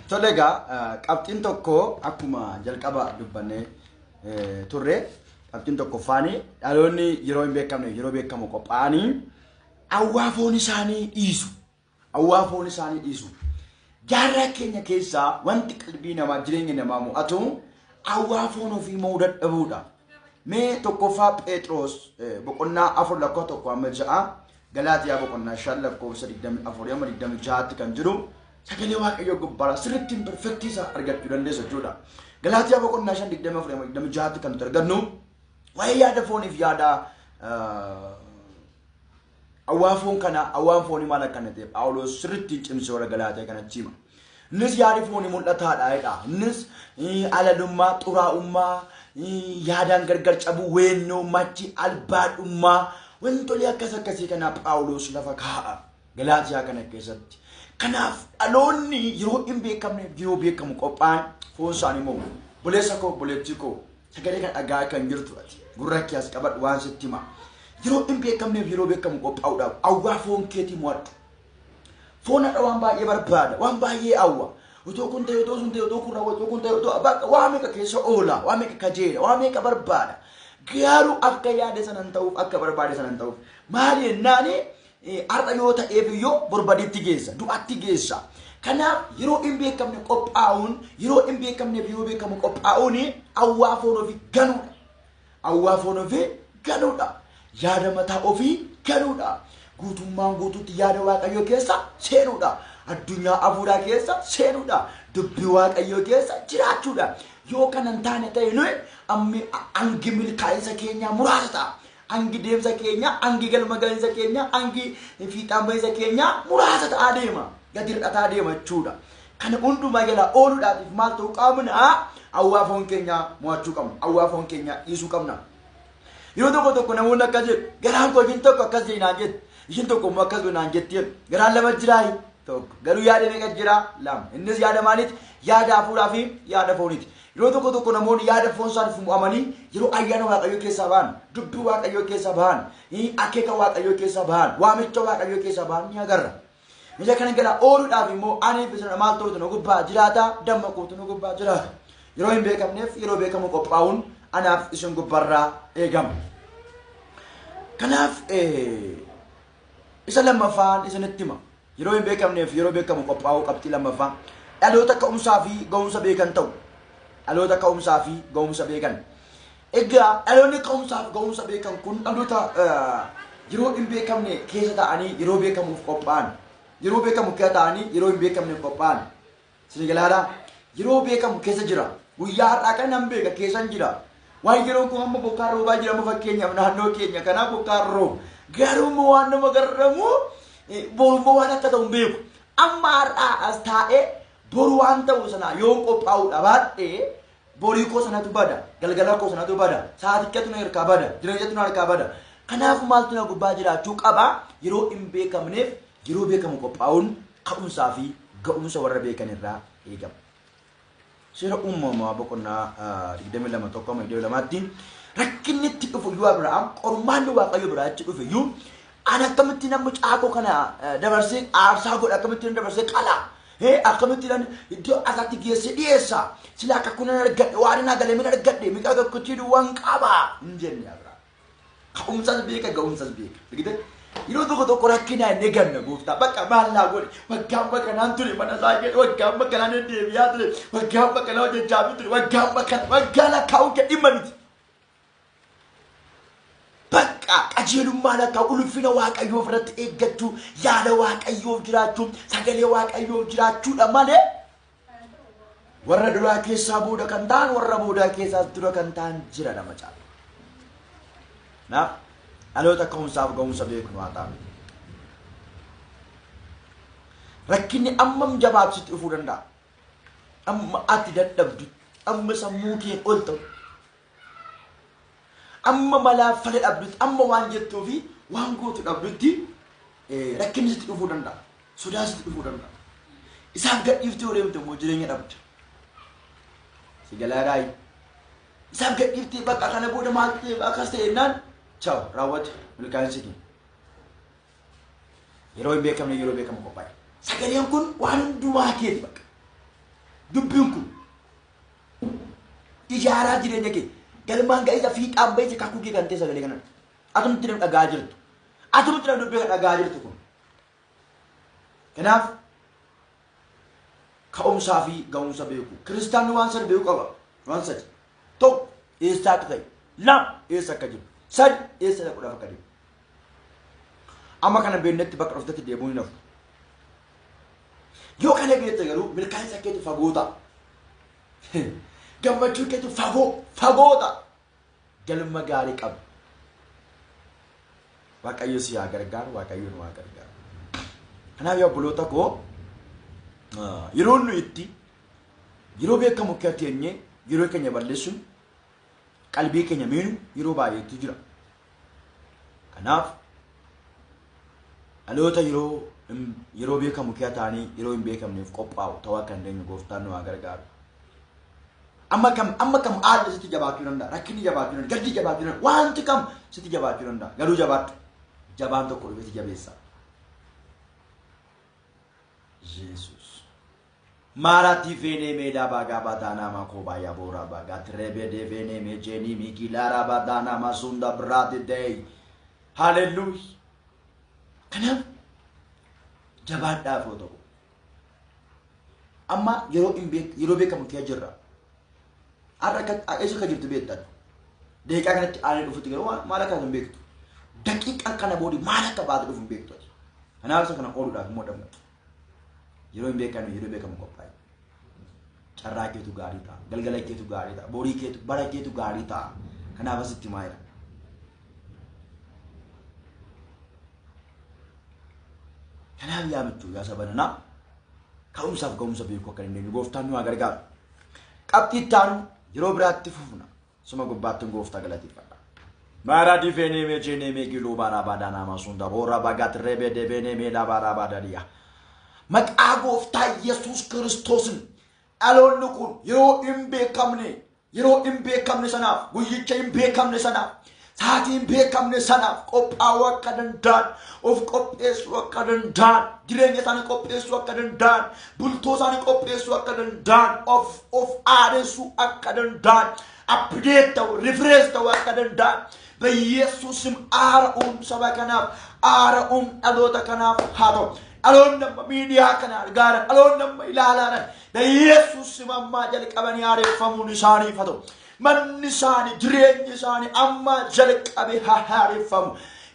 Tole egaa qabxiin tokko akkuma jalqaba dubbannee turre, qabxiin tokkoffaani dhaloonni yeroo hin beekamne yeroo beekamu qophaa'anii hawwaa foon isaanii dhiisu. Hawwaa foon isaanii dhiisu. Jaarraa keenya keessaa wanti qalbii namaa, jireenya namaa mo'atu hawwaa foon ofii mo'uu dadhabuudha. Mee 1ffaa Phexros boqonnaa 4 lakkoofsa 1 amma 6, Galaatiyaa boqonnaa 5 lakkoofsa 24 amma 26tti kan jiru sagalee Waaqayyoo gubbaarraa sirriitti perfektii isaa argachuu dandeessu jechuudha. Galaatiyaa boqonnaa 5 24 amma 26tti kan nuti argannu waa'ee yaada fooniif yaada hawwaa foon kana, hawwaan foonii maal akka inni ta'e Phaawulos sirriitti cimsee warra Galaatiyaa kanatti hima. Innis yaadi foonii mul'ataadha jedha. Innis alalummaa, xuraa'ummaa, yaadaan gargar cabuu, weennoo, machi, albaadhummaa, wantolee akkas akkasii kana Phaawulos lafa kaa'a Galaatiyaa kana keessatti. Kanaaf dhaloonni yeroo hin beekamne yeroo beekamu qophaa'an foon isaanii mo'u. Obboleessa koo, obboleettii koo, sagalee kan dhagaa kan jirtu ati gurra kee as qabadhu, waan sitti hima. Yeroo hin beekamneef yeroo beekamu qophaa'uudhaaf hawwaa foon keetii mo'adhu. Foon hadha waan baay'ee barbaada, waan baay'ee hawwa. Otoo kun ta'e, otoo sun ta'e, otoo kun raawwate, otoo kun ta'e, otoo bakka waa meeqa keessa oola, waa meeqa kajeela, waa meeqa barbaada. Garuu akka yaade sanan ta'uuf, akka barbaade sanan ta'uuf. Maali jennaani, har'a yoo ta'eef iyyuu borbadiitti geessa, du'atti geessa. Kanaaf yeroo hin beekamne qophaa'uun, yeroo hin beekamneef yeroo beekamu qophaa'uun hawwaa foon ofii ganuudha. Hawwaa foon ofii ganuudha. Yaada mataa ofii ganuudha. Guutummaan guutuutti yaada Waaqayyoo keessa seenuudha. Addunyaa hafuuraa keessa seenuudha. Dubbii Waaqayyoo keessa jiraachuudha. Yoo kana hin taane ta'e nuyi ammi hangi milkaa'insa keenyaa muraasa ta'a. Hangi deemsa keenyaa, hangi galma gahinsa keenyaa, hangi fiixaan bahinsa keenyaa muraasa ta'aa deema. Gadi hir'ataa deema jechuudha. Kana hundumaa jalaa ooluudhaatiif maal ta'uu qabna? Hawwaa foon keenyaa mo'achuu qabna. Hawwaa foon keenyaa dhiisuu qabna. Yeroo tokko tokko namoonni akkas jedhu, garaan koo ishiin tokko akkas jedhi naan jetti, ishiin tokko immoo akkas godhi naan jetti jedhu. Garaan lama jiraayi? Tokko. Garuu yaada meeqa jira? Lama. Innis yaada maaliiti? Yaada hafuuraa fi yaada fooniiti. Yeroo tokko tokko namoonni yaada foon isaaniif mo'amanii yeroo ayyaana Waaqayyoo keessaa ba'an, dubbii Waaqayyoo keessaa ba'an, akeeka Waaqayyoo keessaa ba'an, waamicha Waaqayyoo keessaa ba'an ni agarra. Ija kana jala ooluudhaaf immoo anii fi isin maal ta'utu nu gubbaa jiraata, dammaquutu nu gubbaa jiraata. Yeroo hin beekamneef yeroo beekamu qophaa'uun anaaf isin gubbarraa eegama. Kanaaf isa lammaffaan isinitti hima. Yeroo hin beekamneef yeroo beekamu qophaa'uu qabxii lammaffaa. Dhaloota ka'umsaa fi ga'umsa beekan ta'u. Dhaloota ka'umsaa fi ga'umsa beekan. Egaa dhaloonni ka'umsaa fi ga'umsa beekan kun dhaloota yeroo hin beekamne keessa ta'anii yeroo beekamuuf qophaa'an. Yeroo beekamu keessa ta'anii yeroo hin beekamneef qophaa'an. Isin galaadhaa? Yeroo beekamu keessa jira. Guyyaa har'aa kana nan beeka keessan jira. Waan yeroon kun amma bokkaan roobaa jira, amma fakkeenyaaf naannoo keenya kanaa bokkaan rooba. Garuu immoo waan nama garramu, boru immoo waan akka ta'u hin beeku. Amma har'aa as taa'ee boru waan ta'u sana yoon qophaa'uu dhabaadhee, borii koo sanatu bada, galgala koo sanatu bada, sa'aatichatu na harkaa bada, jireenyatu na harkaa bada. Kanaaf maaltu na gubbaa jiraachuu qaba? Yeroo hin beekamneef yeroo beekamu qophaa'uun ka'umsaa fi ga'umsa warra beekan irraa eegama. Seera Uumamaa boqonnaa 22 1 amma 22tti rakkinni itti dhufu iyyuu, Abrahaam qormaanni Waaqayyo biraa itti dhufe iyyuu, ani akkamitti namni caakoo kana dabarsee aarsaa godha, akkamitti dabarsee qala, akkamitti iddoo asaatti geessee dhiyeessa, sila akka kunan argadhe, waan hin agalee min argadhe, miqaa tokkochi duwwaan qaba hin jenne Abrahaam. Ka'umsas beeka, ga'umsas beeka. Argite? Yeroo tokko tokko rakkinaa hin eeganna gooftaa. Bakka maal naa godhe? Waggaa amma kanaan ture mana isaa keessa, waggaa amma kanaan deddeebi'aa ture, waggaa amma kanaa hojjechaa ture, waggaa amma kana, waggaa lakkaa'uun kee dhimma miti. Bakka qajeelummaa lakkaa'u, ulfina Waaqayyoo ofirratti eeggachuu, yaada Waaqayyoof jiraachuu, sagalee Waaqayyoof jiraachuudha malee warra duraa keessaa booda kan ta'an, warra boodaa keessaas dura kan ta'an jira nama caala. Kanaaf dhaloota ka'umsaaf ga'umsa beeknu haa ta'an. Rakkinni ammam jabaatu sitti dhufuu danda'a. Amma ati dadhabdu, amma sammuu kee ol ta'u, amma malaa fala dhabdutti, amma waan jettuu fi waan gootu dhabdutti rakkinni sitti dhufuu danda'a. Sodaa sitti dhufuu danda'a. Isaaf gadhiiftee yoo deemte immoo jireenya dhabda. Si galaadhaayi. Isaaf gadhiiftee bakka kana booda maal ta'e, akkas ta'e jennaan, chaaw, raawwate milkaa'insi kee. Yeroo hin beekamne yeroo beekamu qophaa'e. Sagaleen kun waan hundumaa keeti bakka. Dubbiin kun ijaaraa jireenya kee galmaan ga'iisa fiixaan ba'iisa kakuu kee kan ta'e sagalee kanadha. Atumti nama dhagaa jirtu. Atumti nama dubbii kana dhagaa jirtu kun. Kanaaf ka'umsaa fi ga'umsa beeku. Kiristaanni waan sadi beeku qaba. Waan sadi. Tokko eessaa akka ta'e. Lama eessa akka jiru. Sadi eessa dhaquudhaaf akka deemu. Amma kana beeknetti bakka dhuftetti deemuun hin hafu. Yoo kana beekte garuu milkaa'insa keetu fagoo ta'a. Gammachuu keetu fagoo fagoo ta'a. Galma gaarii qaba. Waaqayyo si haa gargaaru, Waaqayyo nu haa gargaaru. Kanaaf yaa obboloota koo yeroo nu itti yeroo beekamu keessa teenyee yeroo keenya balleessuun qalbii keenya miinu yeroo baay'eetu jira. Kanaaf dhaloota yeroo beekamu keessa ta'anii yeroo hin beekamneef qophaa'u ta'uu akka dandeenyu gooftaan nu haa gargaaru. Amma kam haalli sitti jabaachuu danda'a, rakkinni jabaachuu danda'a, gaddi jabaachuu danda'a, wanti kam sitti jabaachuu danda'a. Garuu jabaadhu. Jabaan tokko dhufee si jabeessa. Yesuus. Maarati fene me da baga badana ma ko baya bora baga trebe de fene me jeni mi kilara badana ma sunda brati day. Hallelujah. Kanaaf jabaadhaaf yoo ta'u. Amma yeroo hin beek yeroo beekamu kee jirra. Har'a akka eessa akka jirtu beektan. Daqiiqaa kanatti aanee dhufutti garuu maal akka hin beektu. Daqiiqaa kana booda maal akka baate dhufu hin beektu. Kanaaf isa kana ooluudhaaf immoo dammaqi. Yeroo hin beekamne yeroo beekamu qophaa'e. Carraa keetu gaarii ta'a. Galgala keetu gaarii ta'a. Borii keetu bara keetu gaarii ta'a. Kanaaf asitti maayira. Kanaaf yaa michuu yaa saba nanaa ka'umsaaf ga'umsa beekuu akka dandeenyu gooftaan nu haa gargaaru. Qabxii itti aanu yeroo biraatti fufna. Suma gubbaatti gooftaa galateeffadha. Mara di fene me cene me kilu bara badana masunda bora bagat rebe de bene me la bara badariya. Maqaa gooftaa Yesuus Kiristoosin dhaloonni kun yeroo hin beekamne yeroo hin beekamne sanaaf guyyicha hin beekamne sanaaf sa'aatii hin beekamne sanaaf qophaa'uu akka danda'an of qopheessuu akka danda'an jireenya isaanii qopheessuu akka danda'an bultoo isaanii qopheessuu akka danda'an of aadessuu akka danda'an update ta'u refresh ta'uu akka danda'an በኢየሱስም አርኡም saba kanaaf aara'uun dhaloota kanaaf haa ta'u. Dhaloonni amma miidiyaa kana argaaran dhaloonni amma ilaalaaran በኢየሱስም ammaa jalqabanii haareeffamuun isaaniif haa ta'u. Manni isaanii jireenyi isaanii amma jalqabe haa haareeffamu.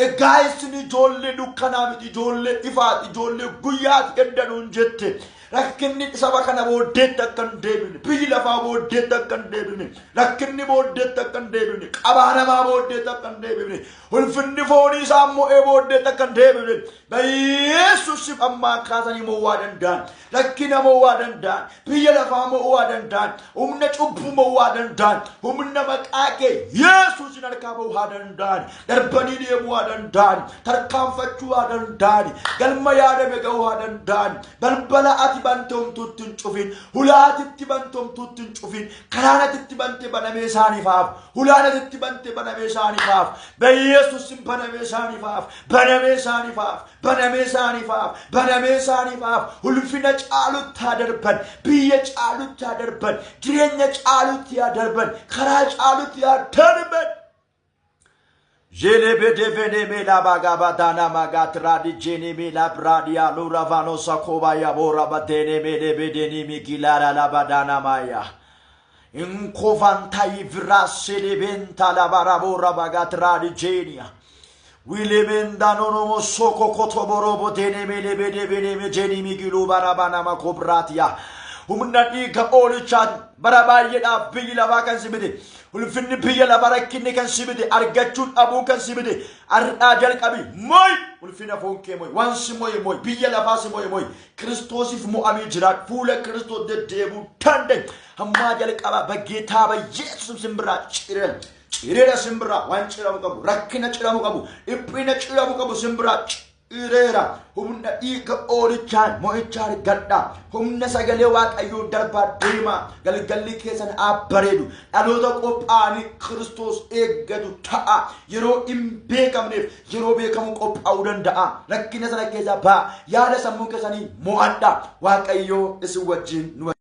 Egaa isin ijoollee dukkanaa miti ijoollee ifaati ijoollee guyyaati eddanuun jette. Rakkinni saba kana booddeetti akka hin deebine biyyi lafaa booddeetti akka hin deebine rakkinni booddeetti akka hin deebine qabaa namaa booddeetti akka hin deebine ulfinni foonii isaa mo'ee booddeetti akka hin deebine በኢየሱስም ammaa kaasanii mo'uu danda'an rakkina mo'uu danda'an biyya lafaa mo'uu danda'an humna cubbuu mo'uu danda'an humna maqaa kee Yesuusin harkaa ba'uu danda'an darbanii deemuu danda'an tarkaanfachuu danda'an galma yaadame ga'uu danda'an balbala ati bantoomtuutti hin cufin hulaatitti bantoomtuutti hin cufin karaan atitti bante banamee isaaniif haaf hulaan atitti bante banamee isaaniif haaf በኢየሱስም banamee isaaniif haaf banamee isaaniif haaf banamee isaaniif haaf banamee isaaniif haaf ulfina caalutti haa darban biyya caalutti haa darban jireenya caalutti haa darban karaa caalutti haa darban. Jelebedevene la bagaba dana magatradi jeni me la bradia luravano sakobaya bora badene me lebedeni mi kilara la badana maya. Inkovantai vrasele la barabora bagatradi genia. Wilemenda nono soko kotoborobo dene me lebedevene me jeni mi gilu barabana makobratia. Humna dhiiga oolichaan bara baay'eedhaaf biyyi lafaa kan si bide ulfinni biyya lafaa rakkinni kan si bide argachuun dhabuu kan si bide har'aa jalqabi mo'i ulfina foon kee mo'i waan si mo'e mo'i biyya lafaa si mo'e mo'i kiristoosiif mo'amee jiraadhu fuula kiristoos deddeebi'uu danda'e hammaa jalqabaa በጌታ በኢየሱስ ስም biraa cireera cireera simbiraa waan ciramu qabu rakkina ciramu qabu dhiphina ciramu qabu simbiraa cireera humna dhiiga oolichaan mo'icha argadhaa humna sagalee waaqayyoo darbaa deemaa galgalli keessan haa bareedu dhaloota qophaa'anii kiristoos eeggatu ta'a yeroo hin beekamneef yeroo beekamu qophaa'uu danda'a rakkina sana keessaa ba'a yaada sammuu keessanii mo'adhaa waaqayyoo isin wajjin nu